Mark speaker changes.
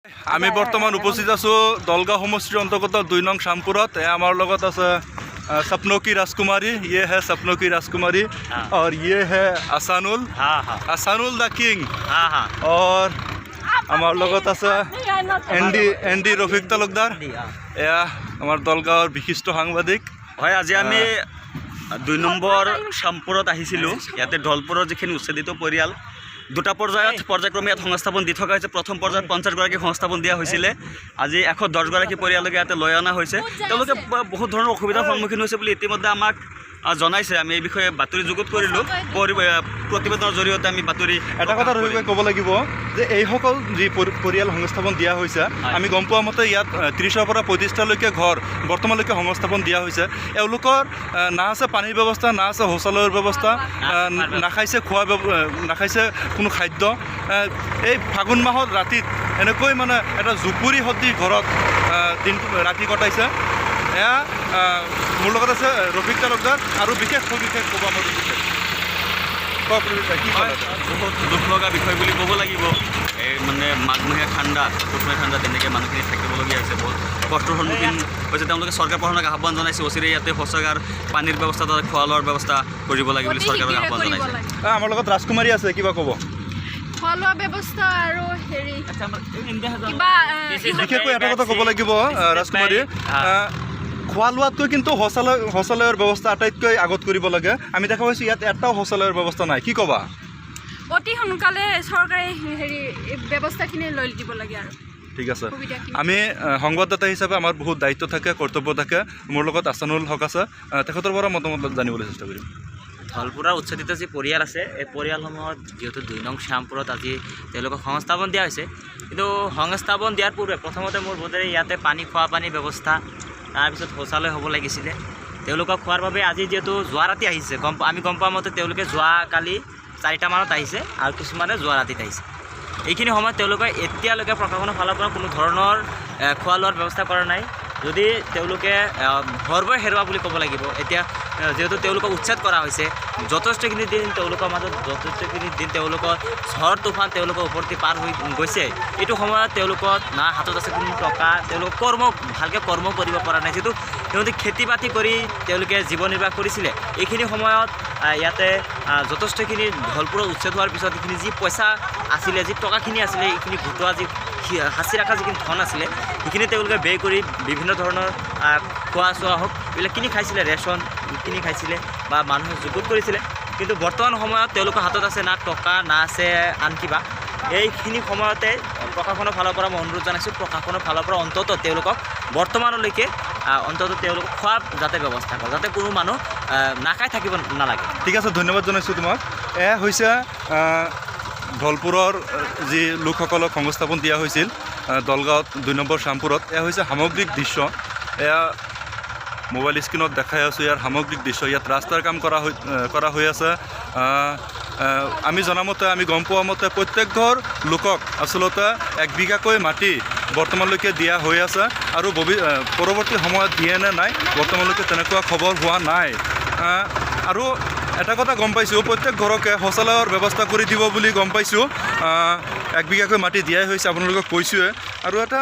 Speaker 1: আমি বৰ্তমান উপস্থিত আছোঁ দলগাঁও সমষ্টিৰ অন্তৰ্গত 2 নং শ্যামপুৰত। এয়া আমাৰ লগত আছে सपनों की राजकुमारी। ये है सपनों की राजकुमारी और ये है आसानुल।
Speaker 2: हाँ हाँ
Speaker 1: आसानुल the king.
Speaker 2: हाँ हाँ
Speaker 1: और আমাৰ লগত আছে এন ডি ৰফিক তালুকদাৰ। এয়া আমাৰ দলগাঁৱৰ বিশিষ্ট সাংবাদিক।
Speaker 2: হয়, আজি আমি 2 নম্বৰ শ্যামপুৰত আহিছিলোঁ। ইয়াতে ঢলপুৰৰ যিখিনি উচ্ছেদিত পৰিয়াল, দুটা পৰ্যায়ত পৰ্যায়ক্ৰমে ইয়াত সংস্থাপন দি থকা হৈছে। প্ৰথম পৰ্যায়ত 50গৰাকী সংস্থাপন দিয়া হৈছিলে। আজি 110গৰাকী পৰিয়ালকে ইয়াতে লৈ অনা হৈছে। তেওঁলোকে বহুত ধৰণৰ অসুবিধাৰ সন্মুখীন হৈছে বুলি ইতিমধ্যে আমাক জনাইছে। আমি এই বিষয়ে বাতৰি যুগুত কৰিলোঁ। প্ৰতিবেদনৰ জৰিয়তে আমি বাতৰি
Speaker 1: এটা কথা
Speaker 2: প্ৰকাশ
Speaker 1: ৰফিক
Speaker 2: কৰিম।
Speaker 1: ক'ব লাগিব যে এইসকল যি পৰিয়াল সংস্থাপন দিয়া হৈছে, আমি গম পোৱা মতে ইয়াত 30ৰ পৰা 35টালৈকে ঘৰ বৰ্তমানলৈকে সংস্থাপন দিয়া হৈছে। এওঁলোকৰ না আছে পানীৰ ব্যৱস্থা, না আছে শৌচালয়ৰ ব্যৱস্থা, নাখাইছে খোৱা নাখাইছে কোনো খাদ্য। এই ফাগুন মাহত ৰাতিত এনেকৈ মানে এটা জুপুৰি সদৃশ ঘৰত দিনটো ৰাতি কটাইছে। এয়া মোৰ লগত আছে ৰফিক তালুকদাৰ আৰু বিশেষ সবিশেষ ক'ব আমাৰ ৰফিকে। কওক ৰফিক ভাই, কি
Speaker 2: হয়,
Speaker 1: ক'লে?
Speaker 2: বহুত দুখ লগা বিষয় বুলি ক'ব লাগিব। এই মানে মাঘমহীয়া ঠাণ্ডা, পুষমহীয়া ঠাণ্ডা, তেনেকৈ মানুহখিনি থাকিবলগীয়া হৈছে। বহুত কষ্টৰ সন্মুখীন হৈছে তেওঁলোকে। চৰকাৰ প্ৰশাসনক আহ্বান জনাইছে, অচিৰে ইয়াতে শৌচাগাৰ, পানীৰ ব্যৱস্থা, তাতে খোৱা লোৱাৰ ব্যৱস্থা কৰিব লাগে বুলি
Speaker 3: অতি
Speaker 2: চৰকাৰক
Speaker 3: শীঘ্ৰে
Speaker 2: আহ্বান
Speaker 3: কৰিব
Speaker 2: জনাইছে।
Speaker 3: লাগে।
Speaker 1: আমাৰ লগত ৰাজকুমাৰী আছে, কিবা ক'ব?
Speaker 3: খোৱা লোৱা ব্যৱস্থা আৰু হেৰি কিবা
Speaker 1: বিশেষকৈ এটা কথা ক'ব লাগিব ৰাজকুমাৰী, খোৱা লোৱাতকৈ কিন্তু শৌচালয়ৰ ব্যৱস্থা আটাইতকৈ আগত কৰিব লাগে। আমি দেখা পাইছোঁ ইয়াত এটাও শৌচালয়ৰ ব্যৱস্থা নাই। কি ক'বা?
Speaker 3: অতি সোনকালে চৰকাৰে হেৰি এই ব্যৱস্থাখিনি লৈ দিব লাগে আৰু
Speaker 1: ঠিক আছে।
Speaker 3: সুবিধাখিনি।
Speaker 1: আমি সংবাদদাতা হিচাপে আমাৰ বহুত দায়িত্ব থাকে, কৰ্তব্য থাকে। মোৰ লগত আছানুল হক আছে, তেখেতৰ পৰা মতামত জানিবলৈ চেষ্টা কৰিম।
Speaker 4: ধলপুৰাৰ উচ্ছেদিত যি পৰিয়াল আছে, এই পৰিয়ালসমূহত যিহেতু 2 নং শ্যামপুৰত আজি তেওঁলোকক সংস্থাপন দিয়া হৈছে, কিন্তু সংস্থাপন দিয়াৰ পূৰ্বে প্ৰথমতে মোৰ বোধেৰে ইয়াতে পানী, খোৱা পানীৰ ব্যৱস্থা, তাৰপিছত শৌচালয় হ'ব লাগিছিলে তেওঁলোকক খোৱাৰ বাবে। আজি যিহেতু যোৱা ৰাতি আহিছে, আমি গম পোৱা মতে তেওঁলোকে যোৱাকালি 4টামানত আহিছে আৰু কিছুমানে যোৱা ৰাতিত আহিছে। এইখিনি সময়ত তেওঁলোকে এতিয়ালৈকে প্ৰশাসনৰ ফালৰ পৰা কোনো ধৰণৰ খোৱা লোৱাৰ ব্যৱস্থা কৰা নাই। যদি তেওঁলোকে সৰ্বই হেৰুৱা বুলি ক'ব লাগিব। এতিয়া যিহেতু তেওঁলোকক উচ্ছেদ কৰা হৈছে, যথেষ্টখিনি দিন তেওঁলোকৰ মাজত, যথেষ্টখিনি দিন তেওঁলোকৰ ঝড় তুফান তেওঁলোকৰ ওপৰতে পাৰ হৈ গৈছে। এইটো সময়ত তেওঁলোকৰ না হাতত আছে কোনো টকা, তেওঁলোক কৰ্ম ভালকৈ কৰ্ম কৰিব পৰা নাই। যিহেতু সিহঁতে খেতি বাতি কৰি তেওঁলোকে জীৱন নিৰ্বাহ কৰিছিলে, এইখিনি সময়ত ইয়াতে যথেষ্টখিনি ধলপুৰত উচ্ছেদ হোৱাৰ পিছত এইখিনি যি পইচা আছিলে, যি টকাখিনি আছিলে, এইখিনি গোটোৱা যি সাঁচি ৰখা যিখিনি ধন আছিলে, সেইখিনি তেওঁলোকে ব্যয় কৰি বিভিন্ন ধৰণৰ খোৱা চোৱা হওক, এইবিলাক কিনি খাইছিলে, ৰেচন কিনি খাইছিলে বা মানুহে যুগুত কৰিছিলে। কিন্তু বৰ্তমান সময়ত তেওঁলোকৰ হাতত আছে না টকা, না আছে আন কিবা। এইখিনি সময়তে প্ৰশাসনৰ ফালৰ পৰা মই অনুৰোধ জনাইছোঁ, প্ৰশাসনৰ ফালৰ পৰা অন্ততঃ তেওঁলোকক বৰ্তমানলৈকে অন্ততঃ তেওঁলোকক খোৱাৰ যাতে ব্যৱস্থা কৰে, যাতে কোনো মানুহ নাখাই থাকিব নালাগে।
Speaker 1: ঠিক আছে, ধন্যবাদ জনাইছোঁ তোমাক। এয়া হৈছে ধলপুৰৰ যি লোকসকলক সংস্থাপন দিয়া হৈছিল দলগাঁৱত 2 নম্বৰ শ্যামপুৰত, এয়া হৈছে সামগ্ৰিক দৃশ্য। এয়া মোবাইল স্ক্ৰীণত দেখাই আছোঁ ইয়াৰ সামগ্ৰিক দৃশ্য। ইয়াত ৰাস্তাৰ কাম কৰা হৈ আছে। আহ, আহ, আমি জনামতে, আমি গম পোৱা মতে প্ৰত্যেক ঘৰ লোকক আচলতে এক বিঘাকৈ মাটি বৰ্তমানলৈকে দিয়া হৈ আছে আৰু পৰৱৰ্তী সময়ত দিয়ে নে নাই বৰ্তমানলৈকে তেনেকুৱা খবৰ হোৱা নাই। আৰু এটা কথা গম পাইছোঁ, প্ৰত্যেক ঘৰকে শৌচালয়ৰ ব্যৱস্থা কৰি দিব বুলি গম পাইছোঁ। এক বিঘাকৈ মাটি দিয়াই হৈছে, আপোনালোকক কৈছোঁৱে। আৰু এটা